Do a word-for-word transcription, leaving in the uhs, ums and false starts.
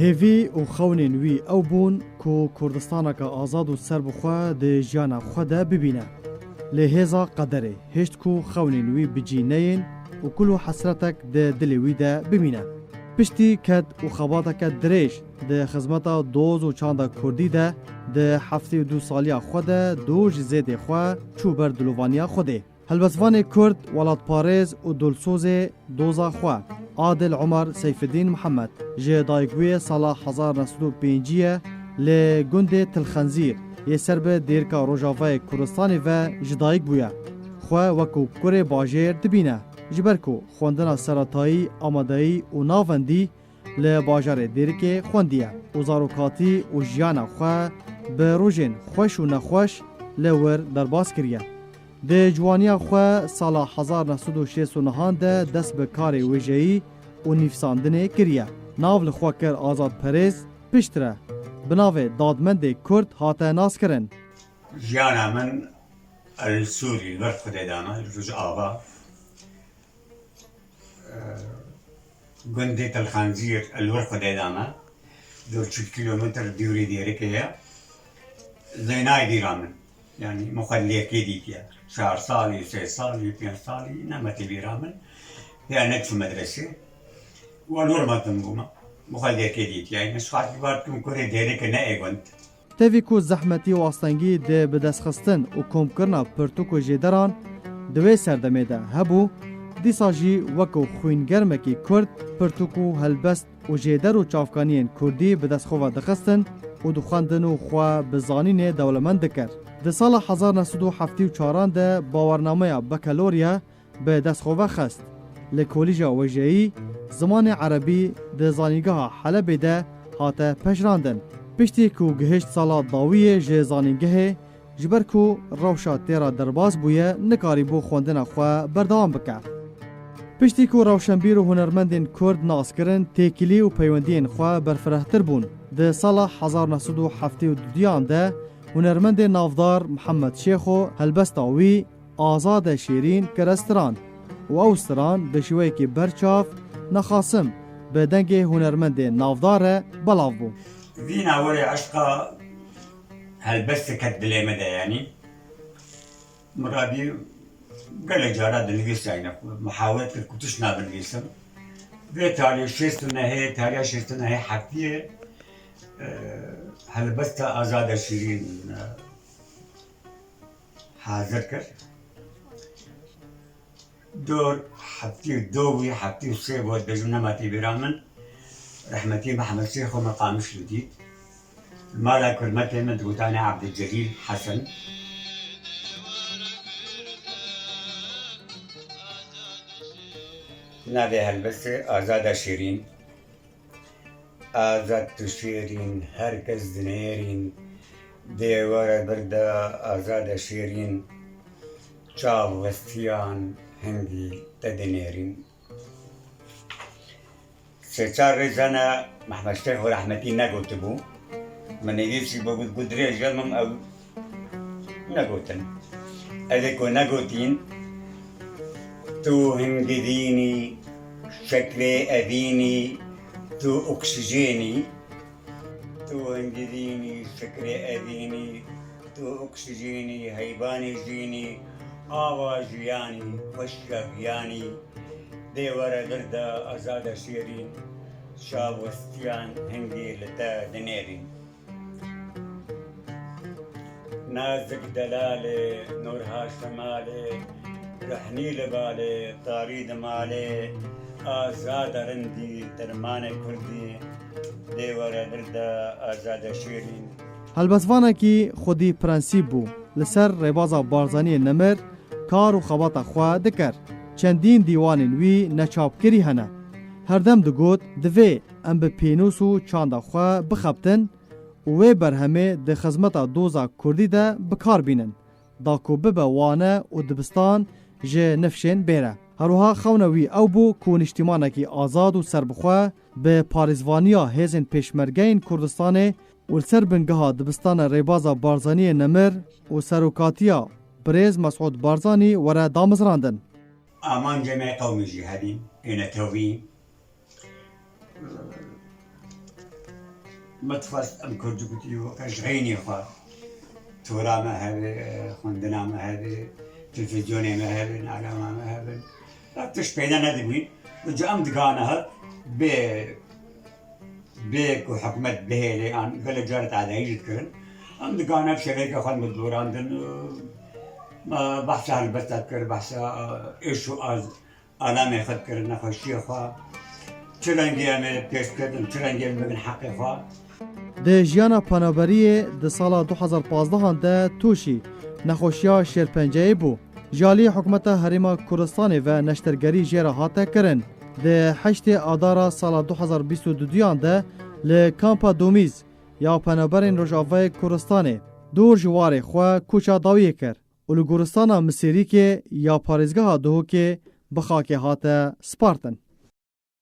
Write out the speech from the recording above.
Hêvî û xewnên wî ew bûn ku Kurdistaneke azad û serbixwe di jiyana xwe de bibîne. Lê hêza qederê hişt ku xewnên wî bi cî neyên û kul û hesretek di dilê wî de bimîne. Piştî ked û xebateke dirêj di xizmeta doz û çanda kurdî de, di heftê û du saliya xwe de dû ji zêdê xwe çû ber dilovaniya Xwedê. Helbestvanê Kurd, welatparêz û dilsozê doza xwe, Adil Umar Seyfeddîn Mihemed, ji dayikbûyê sala hezar neh sed û pêncî ye, li gundê Til Xenzîr yê ser bi dêrika rojavayê Kurdistanê ve ji dayik bûye. Xwe wekû kurê bajêr dibîne, ji ber ku xwendina seretayî, amadeyî û navendî li bajarê Dêrikê xwendiye û zarokatî û jiyana xwe bi rojên xweş û nexweş li wir derbas kiriye. Di ciwaniya xwe sala hezar neh sed û şêst û nehan de dest bi karê wêjeyî û nivîsandinê kiriye. Nav li xwe kir azadperêz, piştre bi navê dadmendê Kurd hate naskirin. Jiyana min li Sûrî li ber Xwedê dana, li Rojava. Gundê Til Xenzîr li wir Xwedê dana. Dor çil kîlometr dûrî Dêrikê ye. Zênayê bîra min. Yanî min xwe li Dêrikê dîtiye. Çar salî, sê salî, pênc salî, neme tê bîra min. Ya neçû medresê. Wan wir mezin bûme. Min xwe li Dêrikê dîtiye. Yanî ji xatirî bar dikim kurê Dêrikê ne ê gund. Tevî ku zehmetî û astengî di bidestxistin û komkirina pirtûk û jêderan di wê serdemê de hebû, dîsa jî wekû xwîngermekî Kurd pirtûk û helbest û jêder û çavkaniyên Kurdî bi dest xwe ve dixistin û dixwendin û xwe bi zanînê dewlemend dikir. Di sala hezar neh sed û heftê û çaran de bawernameya bakalorya bi dest xwe ve xist. Li Kolîja Wêjeyî zimanê erebî di Zanîngeha Helebê de hate pejirandin. Piştî ku gihişt sala dawiyê ji zanîngehê, ji ber ku rewşa tê re derbas bûye, nikarîbû xwendina xwe berdewam bike. Piştî ku rewşenbîr û hunermendên Kurd nas kirin, têkilî û peywendiyên xwe berfirehtir bûn. Di sala hezar neh sed û heftê û duyan de hunermendê navdar Mihemed Şêxo helbesta wî Azade Şêrîn kire stran û ew stran bi şêweyekî berçav, nexasim bi dengê hunermendê navdar re belav bû. Vîna werê eşqa helbestê ket dilê me de, yanî min rabî gelek cara dinivîsayne, mihawet kir ku tişt nabinivîsim. Vê tarî şêst û nehê, tariya şêst û nehê heftiyê, e, helbesta Azade Şîrîn, e, hazir kir. Dor heftî û du bû, heftî û sê bû, dibêjim nema tê bîra min. Rehmetî Mehmed Şêxo me Qamişlo dît. Mala kurmetê min digotanê Ebdulcelîl Hesen. Navê helbestê Azade Şêrîn. Azad tu şêrîn, her kes dinêrîn. Dê were birda Azade Şêrîn, çav westiyan hingî te dinêrîn. Sê çar rêz hene Mehmed Şêxo rehmetî negotibû. Min nivîsî bû, got, got dirêj e, min ew negotin. Ez ê ku negotîn, tu hingivînî, şekrê evînî, tu oksîjenî, tu hingivînî, şekrê evînî, tu oksîjenî, heyvanê jînî, ava jiyanî, xweşiya giyanî, dê were vir de Azade Şêrîn, çav westiyan hingî li te dinêrîn. Nazik delalê, Nurha şemalê, rehnî li balê, tarî di malê, Azade rindî, dermanê kurdî, dê were vir de Azade Şêrîn. Helbestvanekî xwedî prensîp bû, li ser rêbaza Barzaniyê nemir kar û xebata xwe dikir. Çendîn dîwanên wî neçapkirî hene. Herdem digot, divê em bi pênûs û çanda xwe bixebtin û wê berhemê di xizmeta doza kurdî de bi kar bînin, da ku bibe wane û dibistan ji nifşên bêre. Her wiha xewna wî ew bû ku niştîmanekî azad û serbixwe bi parêzvaniya hêzên pêşmergeyên Kurdistanê û li ser bingeha dibistana Rêbaza Barzaniyê nemir û serokatiya birêz Mesûd Barzanî were damezrandin. Amancê me qewmî jî hebîn, ê netewî, Me dixwest em Kurd gotî weke ji xeynî xwe. Tora me hebe, xwendina me hebe, televîzyonê me hebin, alama me hebin. Ev tişt peyda nedibûn. Ji em digane hev bê, bê ku hikûmet bihêle an gelek caret adayî jî dikirin. Em digane ev şeveke xwe midorandin. Me behsa helbesta dikir, behsa êş û az alamê xwe dikir, nexweşiyê xwe. Çi rengî em ê pêş biketin, çi rengî em bibin heqê xwe. Di jiyana penaberiyê di sala du hezar pazdeh de tûşî nexweşiya şêrpenceyê bû. Ji alî hikûmeta Herêma Kurdistanê ve neştergerî jê re hate kirin. Di heştê Adara sala du hezar bîst û duduyan de li kampa Domîz ya penaberên Rojavayê Kurdistanê dûr ji warê xwe kûça dawiyê kir û li goristana Misêrîkê ya parêzgeha Duhokê bi xakê hate spartin.